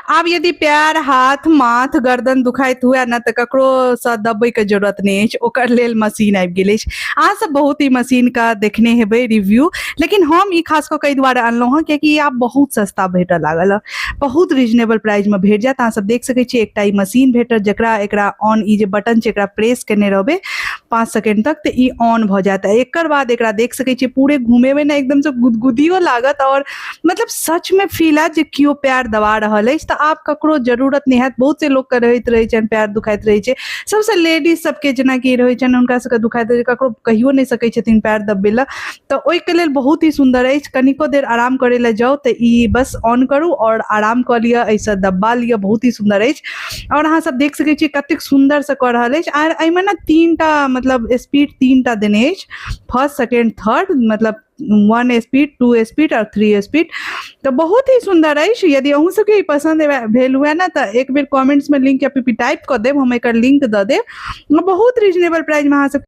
आब यदि पैर, हाथ, माथ, गर्दन दुखाइत हुए ने तऽ ककरोसँ दबैके जरूरत नहि अछि, ओकर लेल मशीन आबि गेल अछि। अहाँ सब बहुत ई मशीन के देखने हेबै रिव्यू, लेकिन हम ई खास कऽ के एहि दुआरे अनलहुँ हँ कियाकि ई आब बहुत सस्ता भेटऽ लागल हँ, बहुत रीजनेबल प्राइसमे भेट जायत। अहाँ सब देख सकै छियै एकटा ई मशीन भेटत जकरा एकरा ऑन, ई जे बटन छै एकरा प्रेस केने रहबै 5 सेकेंड तक तऽ ई ऑन भऽ जायत। एकर बाद एकरा देख सकै छियै पूरे घुमेबै ने एकदमसँ गुदगुदियो लागत आओर मतलब सच में फील आयत जे केओ पैर दबा रहल अछि। तऽ आब ककरो जरूरत नहि हैत। बहुत से लोकके रहैत रहै छनि, पैर दुखाइत रहै छै, सबसँ लेडीज सबके जेनाकि रहै छनि हुनका सबके दुखाइत रहै छै, ककरो कहियो नहि सकै छथिन पैर दबबै लए, तऽ ओहिके लेल बहुत ही सुन्दर अछि। कनिको देर आराम करै लए जाउ तऽ ई बस ऑन करू आओर आराम कऽ लिअ, एहिसँ दबा लिअ, बहुत ही सुन्दर अछि। आओर अहाँ सब देख सकै छियै कतेक सुन्दरसँ कऽ रहल अछि। आर एहिमे ने 3टा मतलब स्पीड 3टा देने अछि, फर्स्ट सेकेंड थर्ड, मतलब 1 स्पीड, 2 स्पीड आओर 3 स्पीड। तऽ बहुत ही सुन्दर अछि। यदि अहूँ सबके ई पसन्द भेल हुए ने तऽ एक बेर कमेंट्स में लिंक या पीपी टाइप कऽ देब, हम एकर लिंक दऽ देब। बहुत रीजनेबल प्राइस में अहाँ सब